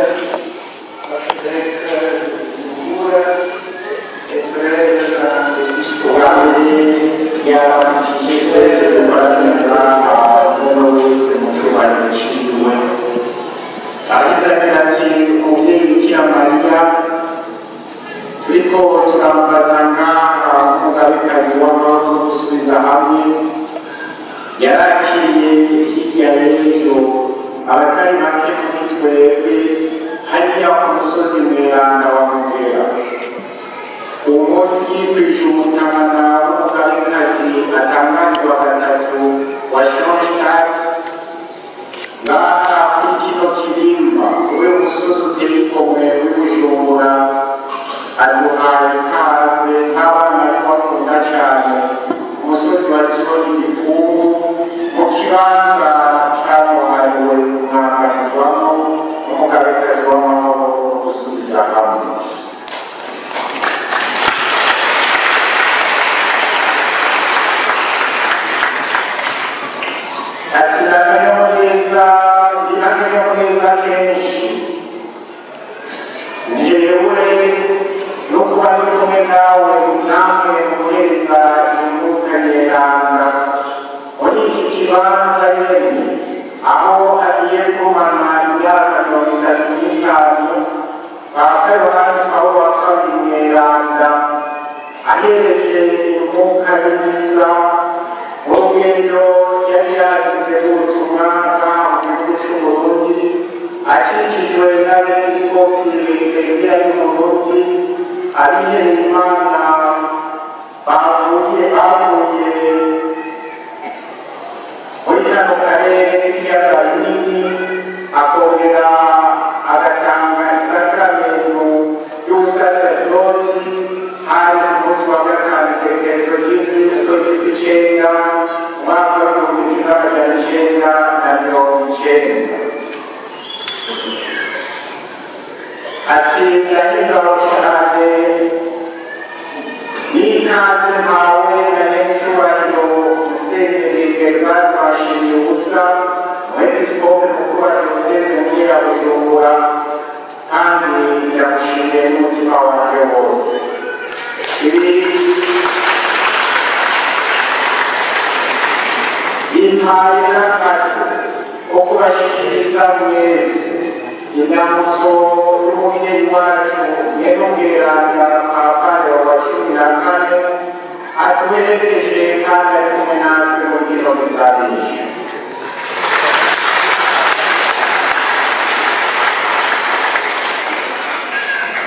l'archevêque de Bujumbura et prêtre dans l'épiscopat. Ubwa mbere yaramukije twese dukoranira ngaha, umuntu wese mu cyubahiro ciwe. Araheza agira ati: "Umuvyeyi Bikira Mariya turiko turambaza ngaha, umugabekazi w'amahoro no gusubiza hamwe, yarakiriye hirya y'ejo abatari bake muri twebwe hariya ku musozi mweranda wa Mugera. Uwo munsi yikwije umutamana w'umugabekazi atangarirwa gatatu wa Schoenstatt ngaha kuri kino kirimba, ube umusozi uteye igomwe w'i Bujumbura. Aduhaye ikaze nk'abana be bakunda cyane umusozi wa Siyoni Gikungu, mu kibanza cyamuhariwe kumwambarizwamo n'umugabekazi w'amahoro no gusubiza hamwe." Ati: "N'akanyamuneza, ndi n'akanyamuneza kenshi njewe no kuba ndi kumwe nawe, namwe mu guhereza imyuka yeranda muri iki kibanza nyene aho agiye kumana imyaka 35 Papa Yohani Pawulo wa Kabiri Mweranda ahereje imyuka y'imisa mu rugendo yari yagize ubutumwa ngaha mu gihugu c'Uburundi, akikijwe n'abepiskopi b'Ekleziya y'Uburundi, abihereye Imana bavuye muri kano karere k'ibiyaga binini, akongera agatanga isakramentu y'ubusaserdoti. Hari ku munsi wa gatanu, igerekerezo ry'indwi, ukwezi kw'icenda, umwaka w'1990." Ati: "Ndahimbawe cyane n'ikaze mpawe na nyenicubahiro Musenyeri Gervase Banshimiyubusa, umwepiskopi mukuru wa Diyoseze nkuru ya Bujumbura, kandi ndamushimiye n'umutima wanje wose. Ibi bimpaye n'akato ko kubashikiriza mwese indamutso y'umuvyeyi wacu Mwenumweranda Papa Leo wa 14, aduherekeje kandi ari kumwe natwe muri kino gisabisho."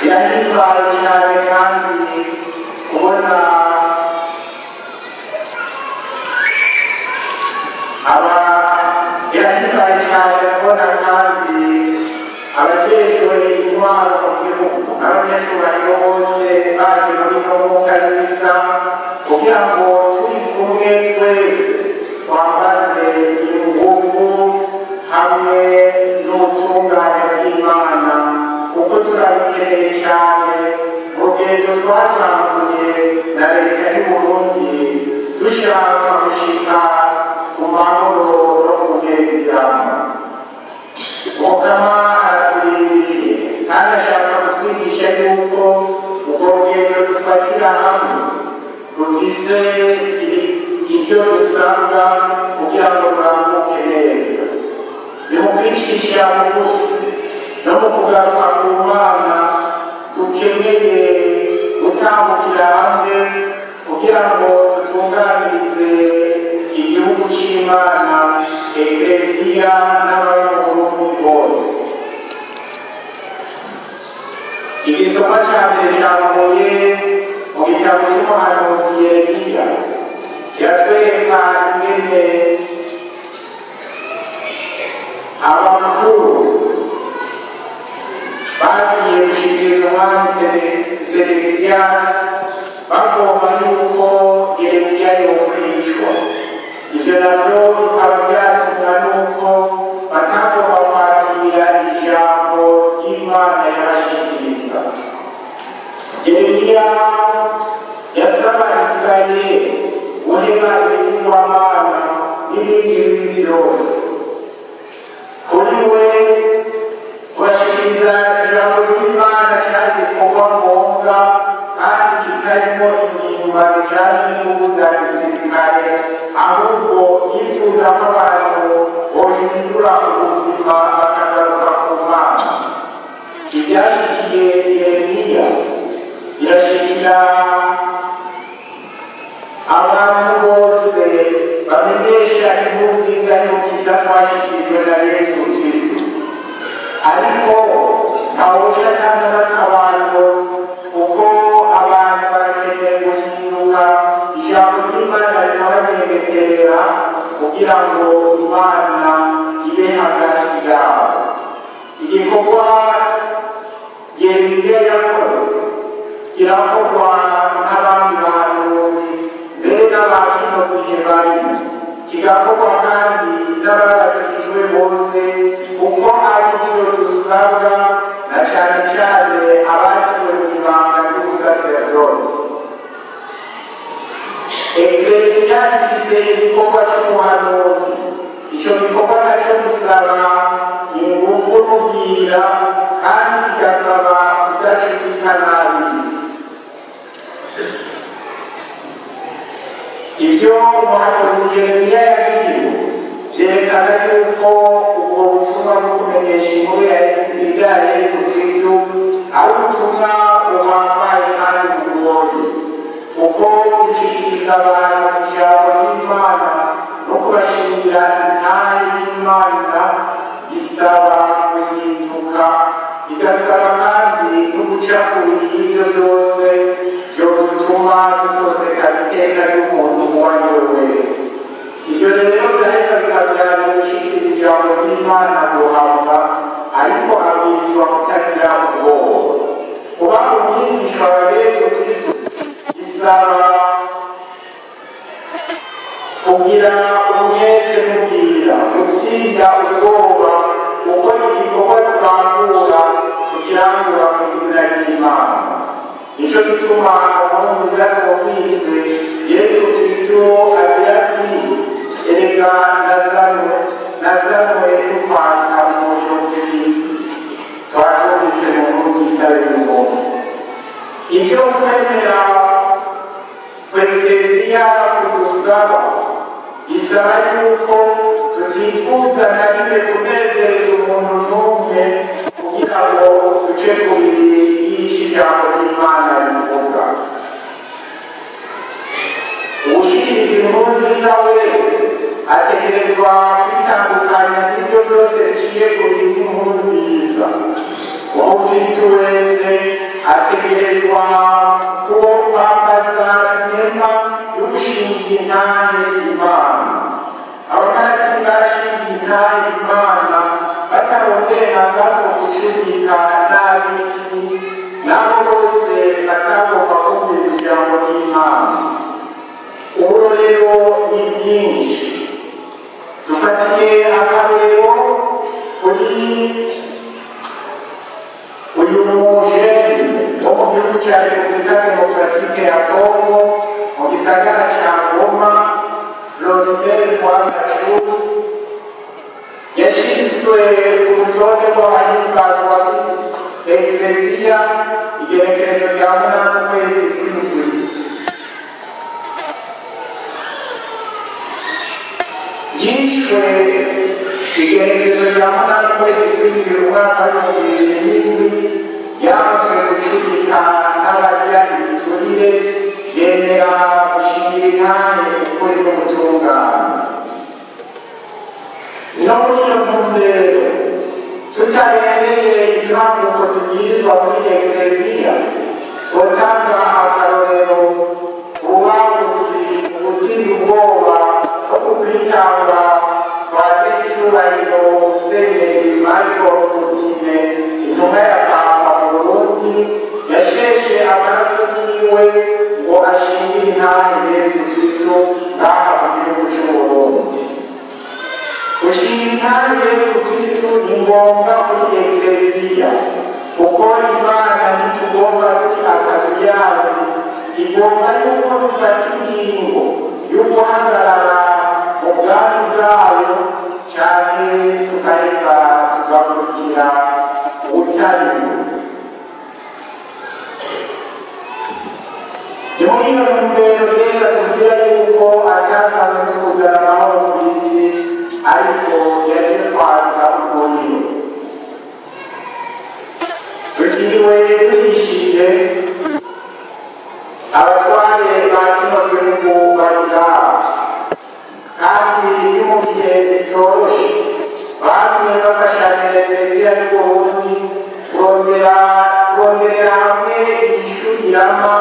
Birahimbaye cyane kandi kubona aba, birahimbaye cyane kubona kandi abajejwe intwaro mu gihugu n'abanyacubahiro bose baje muri ino mwuka y'imisa, kugira ngo turi kumwe twese twambaze ingufu hamwe n'ubutungane bw'Imana, kuko turabikeneye cyane mu rugendo twatanguye na leta y'Uburundi, dushaka gushika ku mahoro no ku nezerano. Mukama araturindiriye kandi ashaka kutwigisha yuko urwo rugendo dufatira hamwe rufise ibyo dusabwa kugira ngo rurambuke neza. Ni mu kwicisha bugufi no mu kugaruka ku Mana dukeneye gutambukira hamwe kugira ngo dutunganirize igihugu c'Imana, Ekleziya n'ababa mu Burundi bose. Igisomwa ca mbere cavuye mu gitabo c'umuhanuzi Yeremiya, kiratwereka ingene abakuru bagiye gushikiriza umwami Sedekiyasi bagomba yuko Yeremiya yokwicwa. Ivyo navyo bikaba vyatumwa nuko batagomba kwakira ijambo ry'Imana yabashikiriza. Yeremiya yasaba Isirayeli guheba ibigirwamana n'ibindi bibi vyose. Kuri we kubashikiriza Kubashikiriza ijambo ry'Imana cyari igikorwa ngombwa kandi kitarimo inyuma zijanye n'inguvu za gisirikare, ahubwo yifuza ko abantu bohindura ubuzima bakagaruka ku Mana. Ivyashikiye Yeremiya birashikira abantu bose bamenyesha inkuru nziza y'ubukiza twashikirijwe na Yesu Kristo. Ariko ntawuca atanga n'akabando, kuko abantu barakeneye guhinduka, ijambo ry'Imana rikabanyengeterera kugira ngo Imana ibe hagati yabo. Igikorwa Yeremiya yakoze kirakorwa n'abandi bahanuzi mbere n'aba kino gihe barimo, kigakorwa kandi n'ababatijwe bose, kuko ari byo dusabwa na cyane cyane abatiwe mu ibanga ry'ubusaserdoti. Ekleziya ifise igikorwa c'ubuhanuzi. Ico gikorwa naco gisaba inguvu n'ubwira, kandi kigasaba kudacudika n'ab'isi. Ivyo umuhanuzi Yeremiya yabwiwe vyerekana yuko ubwo butumwa bwo kumenyesha inkuru nziza ya Yesu Kristo ari ubutumwa buhambaye kandi bugoye, kuko gushikiriza abantu ijambo ry'Imana no kubashingira intahe y'Imana bisaba guhinduka, bigasaba kandi no guca kure y'ivyo vyose vyodutuma dutosekaza iteka ry'umuntu uwo ari we wese. Ivyo rero biraheza bikavyara gushikiriza ijambo ry'Imana guhabwa, ariko abwirizwa kutagira ubwoba. Kuba umwigishwa wa Yesu Kristo bisaba kugira umwete n'ubwira, gutsinda ubwoba, kuko igikorwa turangura tukirangura mu izina ry'Imana. Nico gituma inkuru nziza twumvise Yesu Kristo agira ati: erega nazanwe no kwatsa umuriro kw'isi. Twavyumvise mu nkuru nziza y'uyu munsi. Ivyo kwemera kw'Ekleziya kudusaba, isaba yuko tutifuza na rimwe kunezereza umuntu n'umwe kugira ngo duce kubiri y'ico ijambo ry'Imana rivuga. Uwushikiriza inkuru nziza wese ategerezwa kwitandukanya n'ivyo vyose biciye kubiri n'inkuru nziza. Umukristo wese ategerezwa kuwo kwambaza inema yo gushingira intahe Imana. Abakaratini barashingira intahe Imana batarondera na gato gucudika n'ab'isi, nabo bose batagomba kumviriza ijambo ry'Imana. Uburorero ni bwinshi. Dufatiye akarorero kuri uyu mujeni wo mu gihugu ca Repubulika Demokratike ya Kongo, mu gisagara ca Goma, Floribert Mwangachuchu, yashinzwe ku rutonde rw'abahimbazwa b'Ekleziya igenekerezo rya 8 ukwezi kw'indwi. Yishwe igenekerezo rya 8 ukwezi kw'indwi umwaka w'2007, yanse gucudika n'abarya ibiturire, yemera gushingira intahe ukuri n'ubutungane. No muri iyo ntumbero, tutarengeye intambuko zibwirizwa muri Ekleziya, twotanga akarorero ububangutsi mu gutsinda ubwoba no ku kwitanga kwa nyiricubahiro Musenyeri Michael Rutine, intumwa ya Papa mu Burundi, yasheshe amaraso yiwe ngo ashingire intahe Yesu Kristo ngaha mu gihugu c'Uburundi. Gushingira intahe Yesu Kristo ni ngombwa muri Ekleziya, kuko Imana ntitugomba turi akazuyazi, igomba yuko dufata ingingo yo guhagarara mu bwami bwayo, canke tugaheza tugakurikira Ubutariwe. Ni muri iyo ntumbero Yesu atubwira yuko atazanywe no kuzana amahoro ku isi, ariko yaje kwatsa umuriro. Tugiriwe duhishije abatware ba kino gihugu bari ngaha, kandi ni mu gihe bitoroshe bamwe bafashanya na Eklezia y'Uburundi kuronderera hamwe inyishu irama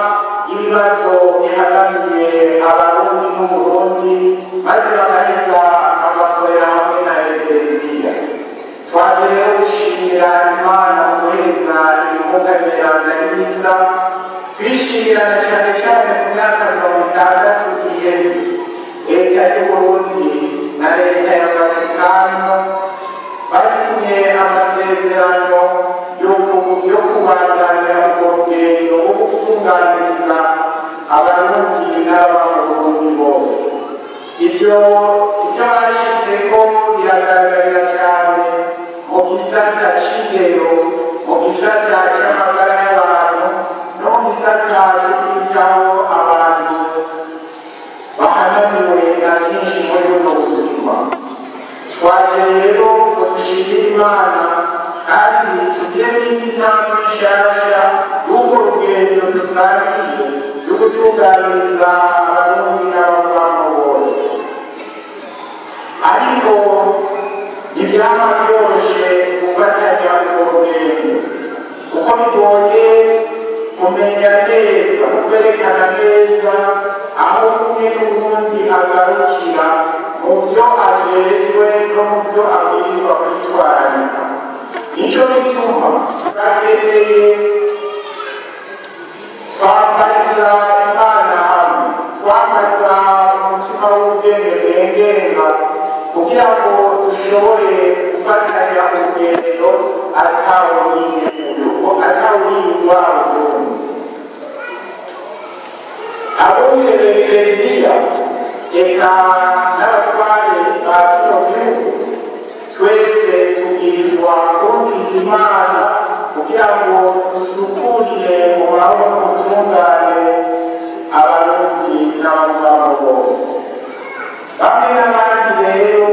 ibibazo bihagamiye Abarundi n'Uburundi, maze bagaheza bagakorera hamwe na Eklezia. Twaje rero gushimira Imana mu guhereza ibikorwa mweranda y'imisa, twishimira na cane cane ku myaka 60 iheze Leta y'Uburundi na Leta ya Vatikano basinye amasezerano yo kubandanya urwo rugendo rwo gutunganiriza Abarundi n'ababa mu Burundi bose. Ivyo bashitseko biragaragarira cane mu gisata c'indero, mu gisata c'amagara y'abantu, no mu gisata co kwitaho abantu bahanamiwe na vyinshi muri buno buzima. Twaje rero ngo dushimire Imana kandi tugire n'indi ntambwe nshasha y'urwo rugendo dusangiye yo gutunganiriza Abarundi n'ababamo bose. Ariko ntivyama vyoroshe gufatanya urwo rugendo, kuko bigoye kumenya neza, kwerekana neza aho umwe n'uwundi agarukira mu vyo ajejwe no mu vyo abwirizwa kwitwararika. Nico gituma turakeneye twambariza Imana hamwe, twambaza umutima w'ubwenge bwengenga kugira ngo dushobore gufatanya urugendo atawuriyigwa urundi. Abungere b'Eklezia eka n'abatware ba kino gihugu, twese tubwirizwa kumviriza Imana kugira ngo dusukurire mu mahoro n'ubutungane Abarundi n'ababamo bose. Bamwe n'abandi rero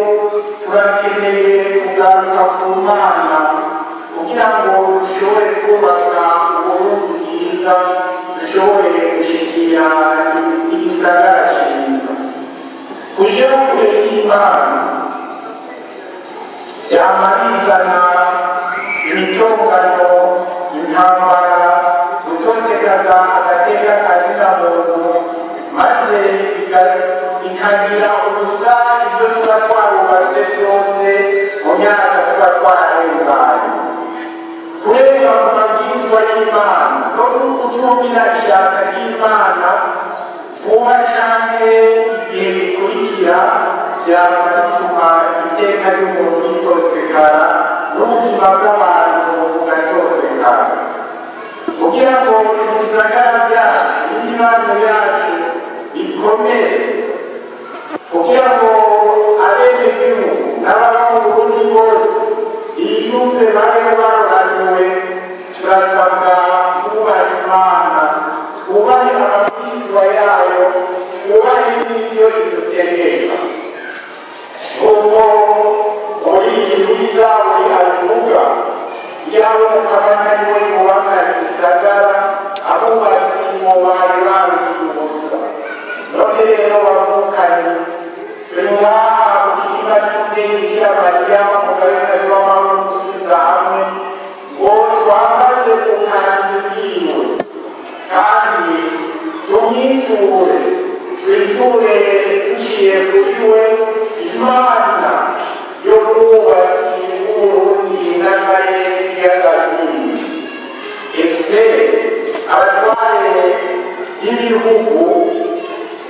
turakeneye kugaruka ku Mana kugira ngo dushobore kubaka Uburundi bwiza, dushobore gushikira igisagara ciza. Kuja kure y'Imana vyama bizana imitongano, intambara, gutosekaza agateka kazina muntu, maze bikagira ubusa ivyo tuba twarubatse vyose mu myaka tuba twararenganye. Kurenga ku mabwirizwa y'Imana no kutumvira ishaka ry'Imana vuba canke igihe bikurikira vyama bituma iteka ry'umuntu ritosekara n'ubuzima bw'abantu bugatosekara. Kugira ngo ibisagara vyacu n'imibano yacu bikomere, kugira ngo abenegihugu n'ababa mu Burundi bose biyumve babeho baroraniwe, turasabwa kubaha Imana, twubahe amabwirizwa yayo, twubahe n'ivyo idutegeka. Nk'uko umuririmbyi w'izaburi abivuga, iyaba umukama atari we yubaka igisagara, abubatsi bobaye baruhiye ubusa. None rero bavukanye, turi ngaha ku kirimba c'umuvyeyi Bikira Mariya, umugabekazi w'amahoro n'umusubiza hamwe, ngo twambaze ubukanizi bwiwe, kandi tumwiture, twiture duciye kuri we Imana y'ubwubatsi bw'Uburundi n'akarere k'ibiyaga binini. Ese abatware b'ibihugu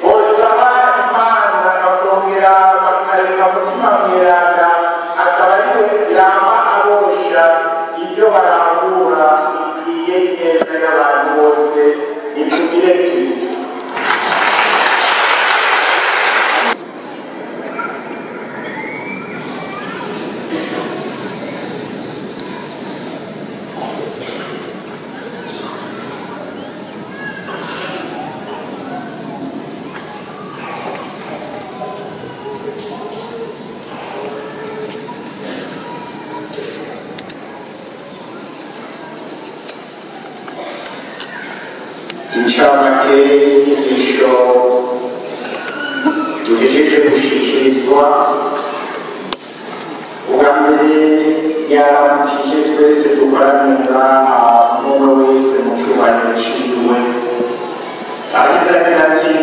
bosaba Imana bakongera bakareka Mutima Mweranda akaba ariwe yama abosha ivyo barangura bikwiye ineza y'abantu bose. Nitugire Kristo. Incamake y'inyigisho duhejeje gushikirizwa, ubwa mbere yaramukije twese dukoraniye ngaha, umwe wese mu cubahiro ciwe, araheza agira ati: